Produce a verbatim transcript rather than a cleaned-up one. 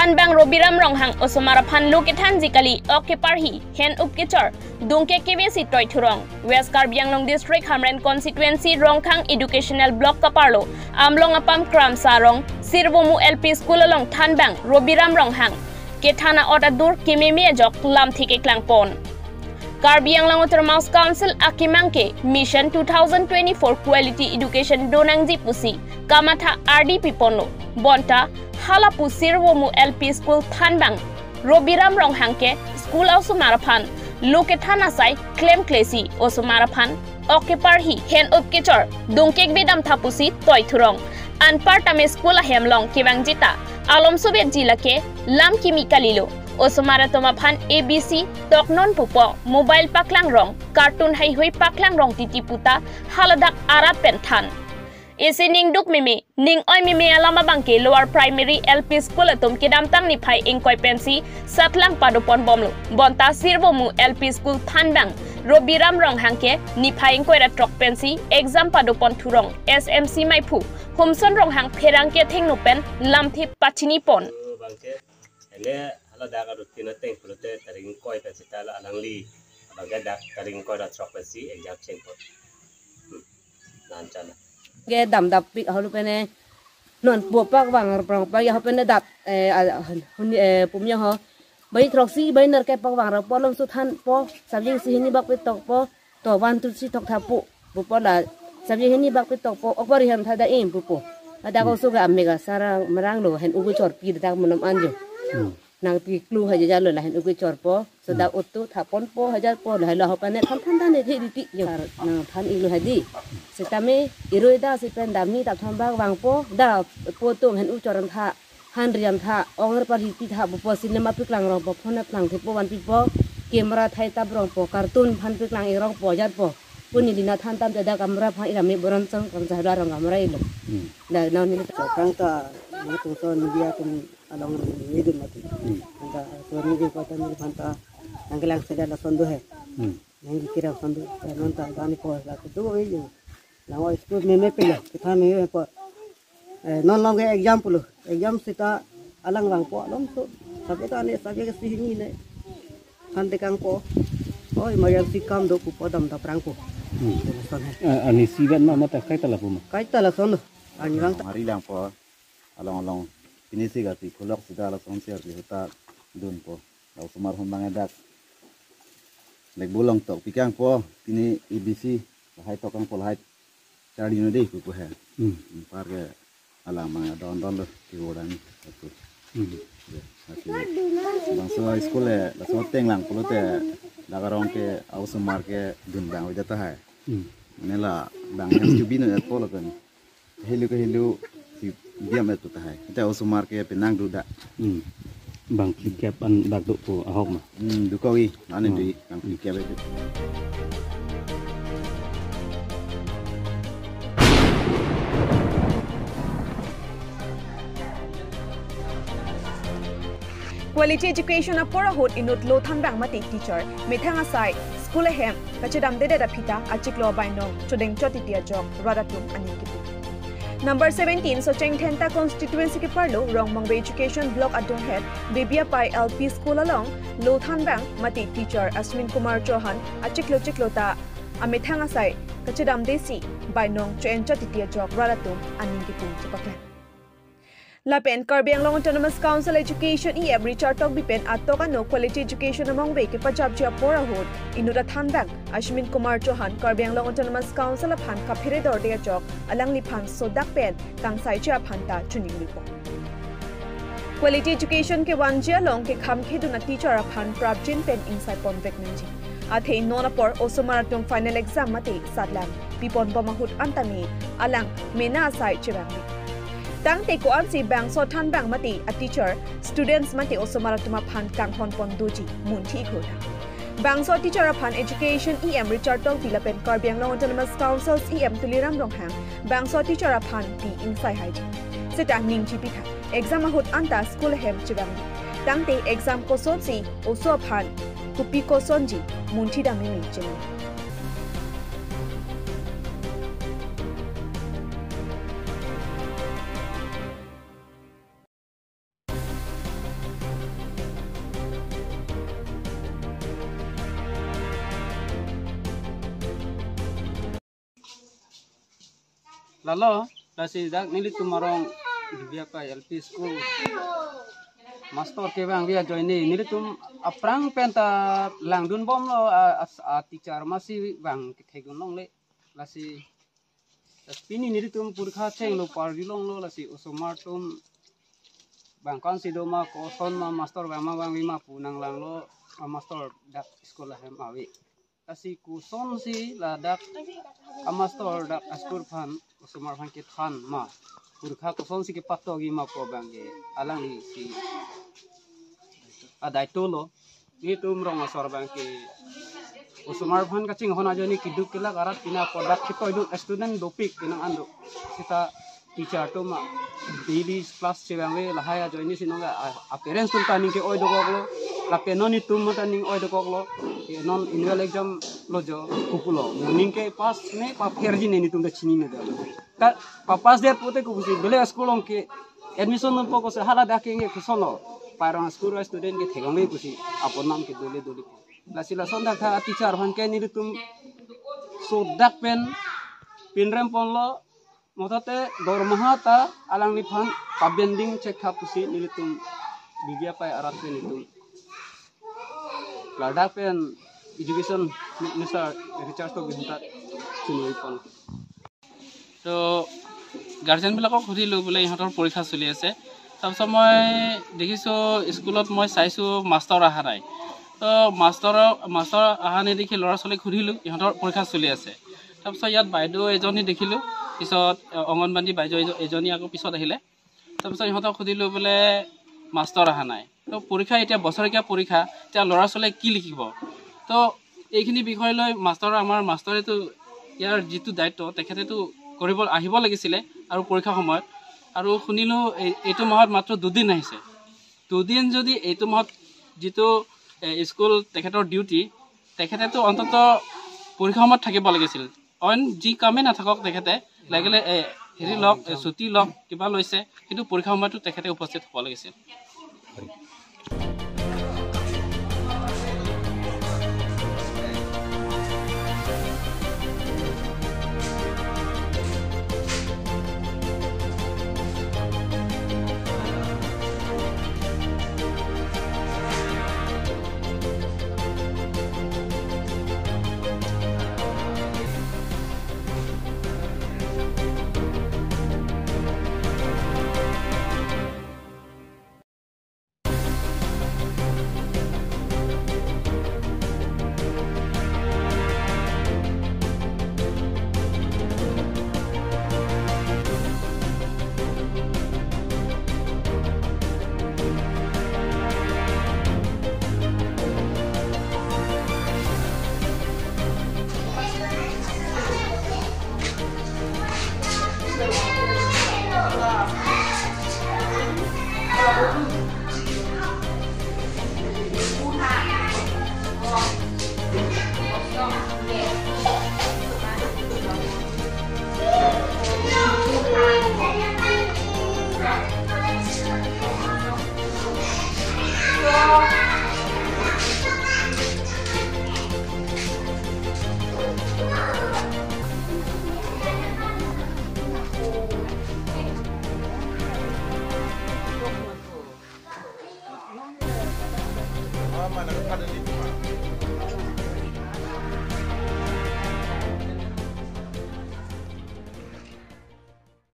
Thanbang Robiram Ronghang osomar aphan lo kethanji kali, ok keparhi, hen-up kechor, dungkek kevesi toithu rong. West Karbi Anglong District Hamren Constituency Rongkhang Educational Block kaparlo Amlong apam Kramsa Rong Sirvomu L P School along thanbang Robiram Ronghang kethan a-ot adur kememe ajok lamthe keklangpon. Karbi Anglong Autonomous Council akemang ke Mission two thousand twenty-four Quality Education donangji pusi kamatha ardi piponlo. Bonta halapu Sirvomu L P School thanbang Robiram Ronghang ke school a-osomar aphan lo kethan asai klemklesi osomar aphan ok keparhi, hen-up kechor, dungkek vedam tha pusi toithu rong. Anparta me school ahem along kevangji ta alomso vetji lake lam kimi kalilo. Osomar atum aphan A B C toknon pupo, mobile paklang rong, cartoon heihui paklang rong titi puta haladak arat pen than. Isi ning duk meme, ning oi meme alam abang ke Lower Primary L P School atum kedamtang niphai ingkoi pensi satlang padopon bomlo. Bonta Sirvomu L P School thanbang Robiram Ronghang ke niphai ingkoi ra throk pensi exam padopon thurong. S M C maiphu Humson Ronghang pherangke athengno pen lamthe pachinipon. Bangke, ene haladak arutin ateng pulote tarik ingkoi pen seta la alangli abangke dak tarik ingkoi ra throk pensi exam chengpon. Hmm. Nan chala. Ke dam dap pik aholu pene non po pak vang rong pak ya pene dap, eh, a, hun, eh, pumya ho. Bai throksi bai nerkep pak vang rong po lom suthan po, sabjeng si hini bak petok po, to one two three thok tha po. Pupo la sabjeng hini bak petok po, ok bari han tha da im pupo. Ada ko so ga mega sarang merang lo, hen-up kechor pi dak monom anjo. Hmm. Nangpi klu hajar lo lahin-up kechor po. So dak auto thapon po, hajar po, lahai lo hapan ne than than than ne thi di ti jo. Nangthan iklo hadi. Setame irui da si pen dami ta thon bak vangpo, da po tum hen-up chor an tha, han rian tha, ong arpar hipi tha, pupo cinema piklang rong po, phone plang thepo van pipo, camera thai tap rong po, cartoon phan piklang ik rong po, hajar po. Puni lina than tam te da camera phan ira me boran chang, kam jahra rong camera ilo. Hmm. Da nau ni ta. Kang ta, ni tung so ni dia tung along ni dun mati. Hmm. Anta so ni di kota ni phanta nangkelang seda lason do he. Hmm. Nangkira son do, eh, non ta dani ko la ko do we yo. Nang oi school meme pila, kita meme po. Eh, non long ke exam pulo. Exam seta alang vangpo alom so. Sabe ta ne sabe ke si hini ne. Kan tekang po. Oi, emergency kam do pupo dam dap rang po. Hmm. Lason he. Ah, ani si ven ma mata kaita la puma. Kaita lason do. Ani vang ta. Mari lang po. Along along. Ini si gati kulok sida lason si arti huta dun po. Dak osomar hon bang edak. Lekbu long tok pikang po, pini A B C, lahai tokang po lahai charli no dei pupo he. Hmm. Anparke alang bang don don lo, ki orang ni. Aku. Hmm. Ya, aku. Bangso school le, laso tenglang pulote, dak arong ke, osomar ke dun bang udah tahai. Hmm. Nela bang hem chubi no po lo kan. Helu ke helu si diam itu tahai. Kita osomar ke penang duda. Hmm. Bang phlikep an dak do po ahok ma. Hmm, dukawi, ane Oh. dui, bang phlikep itu. Quality education apor ahut inut lo thanbang mate teacher methang asai school ahem kachedamdedet aphi ta achiklo bainong chodeng chot titi ajok rat atum aning kipu. Number seventeen Socheng Dhenta constituency keparlo Rongmongve Education Block adunghet Bebiapai L P School along lo thanbang mate teacher Ashwin Kumar Chauhan achiklo chiklo ta amethang asai kachedamdesi bainong cho-en chot titi ajok rat atum aning kipu chepaklang. Lapen Karbi Anglong Autonomous Council Education E M Richard Tokbi pen atok ano quality education amongve kepajapji apor ahut inut athanbang Ashwin Kumar Chauhan Karbi Anglong Autonomous Council aphan kaphere dorde ajok alangliphan sodak pen kangsaiji aphan ta choningripo. Quality education kevanji along kekham khedun a teacher aphan prapjin pen ingsai ponvek nangji. Athe non apor osomar atum final exam mate satlang pipon bom ahut anta me alang mena asai chevangve. Tangte ko-ansi bangso thanbang mate a teacher students mate osomar atum aphan kanghon pon doji munthi ikhota. Bangso teacher aphan Education E M Richard Tokbi lapen Karbi Anglong Autonomous Council E M Tuliram Ronghang bangso teacher aphan pi ingsai haiji. Seta ningje pitha exam ahut anta school ahem chevangve. Tangte exam kosonsi oso aphan kopi kosonji munthi dam meme chenam. Lalo, lasi dak nelitum arong Dibiapai L P School master kevangve ajoine nelitum aphrang pen ta langdun bomlo, a, a, a teacher masi vang kethekdun longle. Lasi, lasi pini nelitum porikha chenglo, parjulonglo, lasi osomar atum bang ko-ansi do ma, koson ma, master vang ma vangve ma pu nanglanglo, a master dak school ahem ave. Lasi kosonsi ladak a master dak a school aphan osomar aphan kethan ma, porikha kosonsi kepatokji ma pu abangke alanglisi adaitolo. Nelitum rong asor abangke osomar aphan kachinghon ajoine keduk kelak arat pine ako dak ketoidun student dopik pinang ando. Seta teacher atum ma daily class chevangve, lahai ajoine si nonke a, a parents atum ta ning ke-oi dokoklo, lapen non itum ta ning oi dokoklo. Ke non annual exam lo jo, kukulo, mo ning ke pass ne papherji ne nelitum ta chinine do. Ta papass det pute kupusi bele school along ke admission nunpo kose, hala dak ke nge kosonlo, parong school student ke thekdunve pusi aponnam ke dole dole. Lasi lason dak tha a teacher aphan ke nelitum sodak pen pinrem ponlo, motote dormaha ta alangliphan pabending chek tha pusi nelitum Dibiapai arat pen nelitum ladak pen education minister Richard Tokbi ahut ta chini pon. তো গাৰ্জেনবিলাকক সুধিলোঁ বোলে ইহঁতৰ পৰীক্ষা চলি আছে। তাৰপিছত মই দেখিছোঁ স্কুলত মই চাইছোঁ মাষ্টৰ অহা নাই। তো মাষ্টৰৰ, মাষ্টৰ অহা নেদেখি ল'ৰা ছোৱালীক সুধিলোঁ ইহঁতৰ পৰীক্ষা চলি আছে। তাৰপিছত ইয়াত বাইদেউ এজনী দেখিলোঁ, পিছত অংগনবাদী বাইদেউ এজ-, এজনী আকৌ পিছত আহিলে। তাৰপিছত ইহঁতক সুধিলোঁ বোলে মাষ্টৰ অহা নাই। তো পৰীক্ষা এতিয়া বছৰেকীয়া পৰীক্ষা, এতিয়া ল'ৰা ছোৱালীয়ে কি লিখিব? তো এইখিনি বিষয় লৈ মাষ্টৰ, আমাৰ মাষ্টৰেতো ইয়াৰ যিটো দায়িত্ব তেখেতেতো কৰিব, আহিব লাগিছিলে আৰু পৰীক্ষাৰ সময়ত। আৰু শুনিলোঁ এই, এইটো মাহত মাত্ৰ দুদিন আহিছে। দুদিন যদি এইটো মাহত যিটো, এ, স্কুল তেখেতৰ ডিউটি, তেখেতেতো অন্ততঃ পৰীক্ষাৰ সময়ত থাকিব লাগিছিল। অইন যি কামেই নাথাকক তেখেতে, লাগিলে, এ, হেৰি লওক, এ, ছুটি লওক, কিবা লৈছে, কিন্তু পৰীক্ষাৰ সময়তো তেখেতে উপস্থিত হ'ব লাগিছিল।